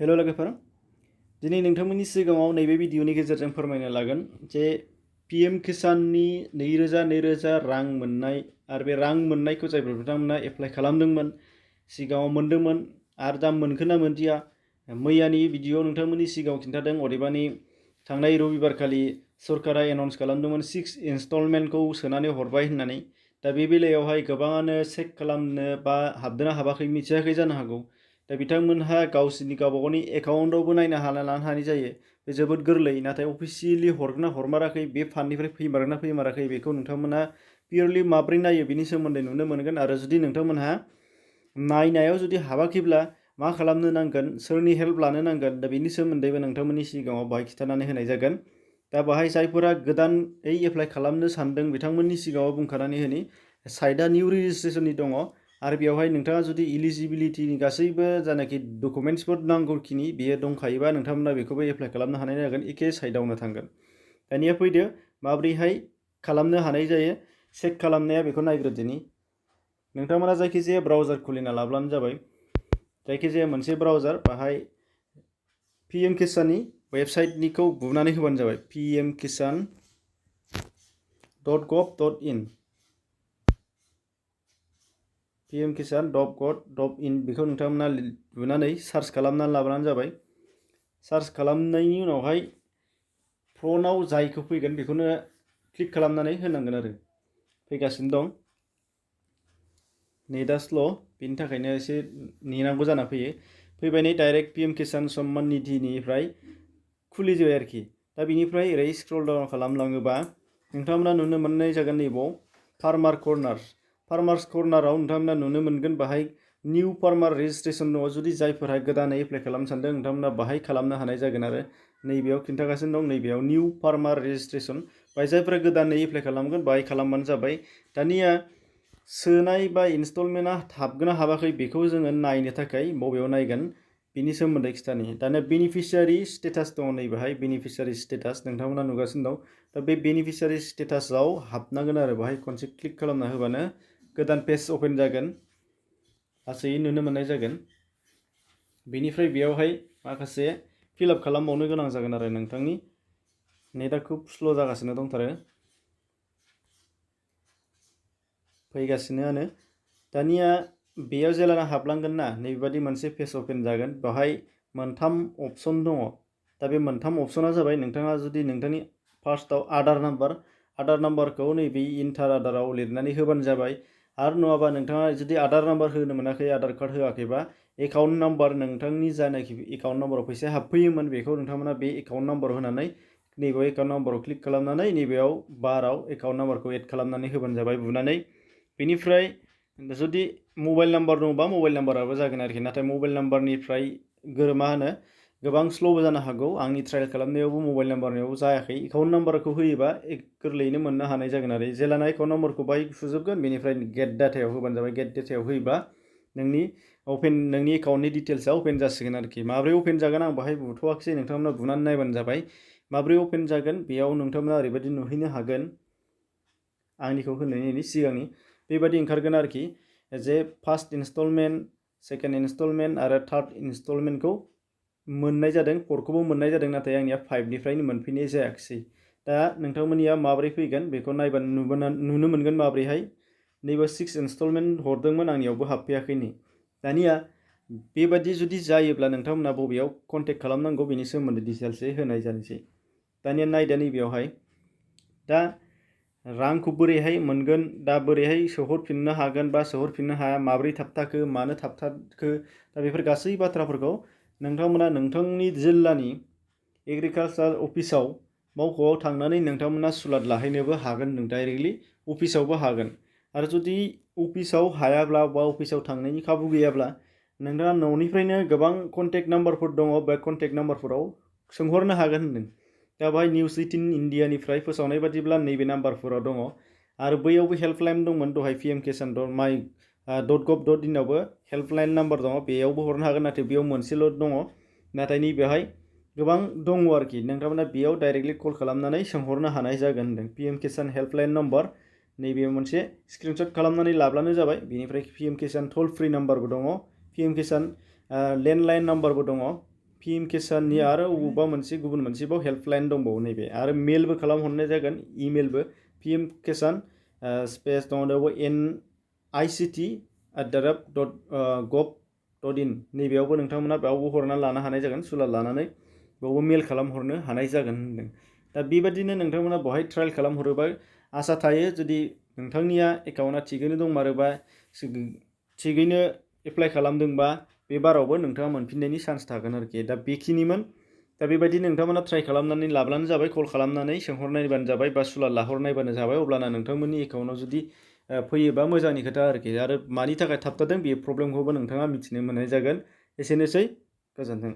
हेल' लोगोफोर, दिनै नोंथांमोननि सिगाङाव नैबे भिडिअनि गेजेरजों फोरमायनो लागोन जे PM किसाननि 2000 रां मोननाय आरो बे रां मोननायखौ जायफोर बिथांमोना एप्लाइ खालामदोंमोन, सिगाङाव मोनदोंमोन आरो दा मोनखो ना मोनदिया मैयानि भिडिअ नोंथांमोननि सिगाङाव खिन्थादों। अदेबानि थांनाय रबिबारखालि सरकारा एनाउन्स खालामदोंमोन 6 इनस्टलमेन्टखौ सोनानै हरबाय होननानै। दा बे बेलायावहाय गोबाङानो चेक खालामनो बा हाबदोंना हाबाखै मिथियाखै जानो हागौ। दा बिथांमोनहा गावसिनि गावबागावनि एकाउन्टआवबो नायनो लानो हानाय जायो। बे जोबोद गोरलै, नाथाय अफिसियेलि हरगोना हरमाराखै, बे फान्डनिफ्राय फैमारगोना फैमाराखै बेखौ नोंथांमोनहा पियरलि माब्रै नायो बिनि सोमोन्दै नुनो मोनगोन। आरो जुदि नोंथांमोनहा नायनायाव जुदि हाबाखैब्ला मा खालामनो नांगोन, सोरनि हेल्प लानो नांगोन, दा बेनि सोमोन्दैबो नोंथांमोननि सिगाङाव बाहाय खिन्थानानै होनाय जागोन। दा बाहाय जायफोरा गोदानै एप्लाइ खालामनो सानदों बिथांमोननि सिगाङाव बुंखानानै होनि साइटआ निउ रेजिस्ट्रेसननि दङ आरो बेवहाय नोंथाङा जुदि इलिजिबिलिटिनि गासैबो जानाखि डकुमेन्ट्सफोर नांगौखिनि बेयो दंखायोबा नोंथांमोना बेखौबो एप्लाइ खालामनो हानाय जागोन। एखे साइटआवनो थांगोन। दानिया फैदो माब्रैहाय खालामनो हानाय जायो चेक खालामनाया, बेखौ नायग्रोदिनि। नोंथांमोना जायखिजाया ब्राउजार खुलिना लाब्लानो जाबाय। जायखिजाया मोनसे ब्राउजार, बाहाय PM किसाननि वेबसाइटनिखौ बुनानै होबानो जाबाय। pmkisan.gov.in pmkisan.gov.in बेखौ नोंथांमोना बुनानै सार्च खालामनानै लाब्लानो जाबाय। सार्च खालामनायनि उनावहाय फ्रन्टआव जायखौ फैगोन बेखौनो क्लिक खालामनानै होनांगोन आरो। फैगासिनो दं, नेटआ स्ल', बेनि थाखायनो एसे नेनांगौ जाना फैयो। फैबाय नै डाइरेक्ट PM किसान सम्मान निधिनिफ्राय खुलिजोबबाय आरोखि। दा बिनिफ्राय ओरै स्क्रल डाउन खालामलाङोबा नोंथांमोना नुनो मोननाय जागोन नैबाव फार्मार कर्नार। फार्मार्स कर्नाराव नोंथांमोना नुनो मोनगोन बाहाय निउ फार्मार रेजिस्ट्रेसन दङ। जुदि जायफोरहा गोदानै एप्लाइ खालामनो सानदों नोंथांमोना बाहाय खालामनो हानाय जागोन आरो। नैबेयाव खिन्थागासिनो दं, नैबेयाव निउ फार्मार रेजिस्ट्रेसन। बाहाय जायफोरा गोदानै एप्लाइ खालामगोन बाहाय खालामबानो जाबाय। दानिया सोनाय बा इनस्टलमेन्टआ हाबगोना हाबाखै बेखौ जोङो नायनो थाखाय बबेयाव नायगोन बिनि सोमोन्दै खिथानि। दानिया बेनिफिसियारि स्टेटास दङ, नैबेहाय बेनिफिसियारि स्टेटास नोंथांमोना नुगासिनो दं। दा बे बेनिफिसियारि स्टेटासआव हाबनांगोन आरो। बाहाय खनसे क्लिक खालामना होबानो गोदान पेज अपेन जागोन, लासै नुनो मोननाय जागोन। बेनिफ्राय बेयावहाय माखासे फिलआप खालामबावनो गोनां जागोन आरो। नोंथांनि नेटआ खुब स्ल' जागासिनो दंथारो, फैगासिनोआनो। दानिया बेयाव जेला हाबलांगोन ना, नैबेबादि मोनसे पेज अपेन जागोन। बेवहाय मोनथाम अपसन दङ। दा बे मोनथाम अपसना जाबाय, नोंथाङा जुदि नोंथांनि फार्स्टआव आधार नाम्बारखौ नैबे इन्टार आधाराव लिरनानै होबानो जाबाय। आरो नङाबा नोंथाङा जुदि आधार नाम्बार होनो मोनाखै, आधार कार्ड होआखैबा एकाउन्ट नाम्बार, नोंथांनि जानाखि एकाउन्ट नाम्बाराव फैसाया हाबफैयोमोन बेखौ नोंथांमोना बे एकाउन्ट नाम्बार होनानै नैबेयाव एकाउन्ट नाम्बाराव क्लिक खालामनानै नैबेयाव बाराव एकाउन्ट नाम्बारखौ एड खालामनानै होबानो जाबाय बुनानै। बेनिफ्राय जुदि मबाइल नाम्बार दङबा मबाइल नाम्बाराबो जागोन आरोखि। नाथाय मबाइल नाम्बारनिफ्राय गोबां स्ल'बो जानो हागौ। आंनि ट्रायल खालामनायावबो मबाइल नाम्बारनियावबो जायाखै। एकाउन्ट नाम्बारखौ होयोबा गोरलैयैनो मोननो हानाय जागोन आरो। जेलाना एकाउन्ट नाम्बारखौ बाहाय सुजोबगोन बेनिफ्राय गेट डाटायाव होबानो जाबाय। गेट डाटायाव होयोबा नोंनि एकाउन्टनि डिटेल्सआ अपेन जासिगोन आरोखि। माब्रै अपेन जागोन आं बाहाय बुथ'वाखिसै, नोंथांमोना बुनानै नायबानो जाबाय माब्रै अपेन जागोन। बेयाव नोंथांमोना ओरैबायदि नुहैनो हागोन, आंनिखौ होनायनि सिगांनि बेबायदि ओंखारगोन आरोखि जे फार्स्ट इनस्टलमेन्ट, सेकेन्ड इनस्टलमेन्ट आरो थार्ड इनस्टलमेन्टखौ मोननाय जादों। 4खौबो मोननाय जादों, नाथाय आंनिया 5निफ्रायनो मोनफैनाय जायाखिसै। दा नोंथांमोननिया माब्रै फैगोन बेखौ नायबानो नुनो मोनगोन माब्रैहाय। नैबे 6 इनस्टलमेन्ट हरदोंमोन, आंनियावबो हाबफैयाखै नै। दानिया बेबादि जुदि जायोब्ला नोंथांमोना बबेयाव कन्टेक्ट खालामनांगौ बेनि सोमोन्दै डिटेल्सै होनाय जानोसै। दानिया नायदा नैबेयावहाय दा रांखौ बोरैहाय मोनगोन, दा बोरैहाय सोहरफिननो हागोन बा सोहरफिननो हाया, माब्रै थाबथाखो, मानो थाबथाखो, दा बेफोर गासै बाथ्राफोरखौ नोंथांमोना नोंथांनि जिल्लानि एग्रिकालसार अफिसाव मावख'आव थांनानै नोंथांमोना सुलाद लाहैनोबो हागोन। नों डाइरेक्टलि अफिसावबो हागोन। आरो जुदि अफिसाव हायाब्ला बा अफिसाव थांनायनि खाबु गैयाब्ला नोंथाङा न'निफ्रायनो गोबां कन्टेक्ट नाम्बारफोर दङ, बे कन्टेक्ट नाम्बारफोराव सोंहरनो हागोन होनदों। दा बेहाय निउस 18 इन्डियानिफ्राय फोसावनाय बादिब्ला नैबे नाम्बारफोराव दङ। आरो बैयावबो हेल्पलाइन दंमोन दहाय pmkisan.my.gov.in आवबो हेल्पलाइन नाम्बार दङ, बेयावबो हरनो हागोन। नाथाय बेयाव मोनसेल' दङ, नाथाय नैबेहाय गोबां दङ आरोखि। नोंथांमोना बेयाव डाइरेक्टलि कल खालामनानै सोंहरनो हानाय जागोन होनदों। PM किसान हेल्पलाइन नाम्बार, नैबे मोनसे स्क्रिनशट खालामनानै लाब्लानो जाबाय। बेनिफ्राय PM किसान टल फ्रि नाम्बारबो दङ, PM किसान लेन्डलाइन नाम्बारबो दङ। PM किसाननि आरो अबेबा मोनसे गुबुन मोनसेबाव हेल्पलाइन दंबावो नैबे आरो मेलबो खालामहरनाय जागोन इमेलबो PM किसान स्पेस दङ NICT@gov.in नैबेयावबो नोंथांमोना बेयावबो हरना लानो हानाय जागोन सुलाद लानानै बेयावबो मेल खालामहरनो हानाय जागोन होनदों। दा बेबादिनो नोंथांमोना बेवहाय ट्रायल खालामहरोबा आसा थायो जुदि नोंथांनिया एकाउन्टआ थिगैनो दंमारोबा थिगैनो एप्लाइ खालामदोंबा बे बारावबो नोंथाङा मोनफिननायनि चान्स थागोन आरोखि। दा बेखिनिमोन। दा बेबायदि नोंथांमोना ट्राइ खालामनानै लाब्लानो जाबाय, कल खालामनानै सोंहरनायबानो जाबाय बा सुलाद लाहरनायबानो जाबाय। अब्लाना नोंथांमोननि एकाउन्टआव जुदि फैयोबा मोजांनि खोथा आरोखि। आरो मानि थाखाय थाबथादों बे प्रब्लेमखौबो नोंथाङा मिथिनो मोननाय जागोन। एसेनोसै, गोजोन्थों।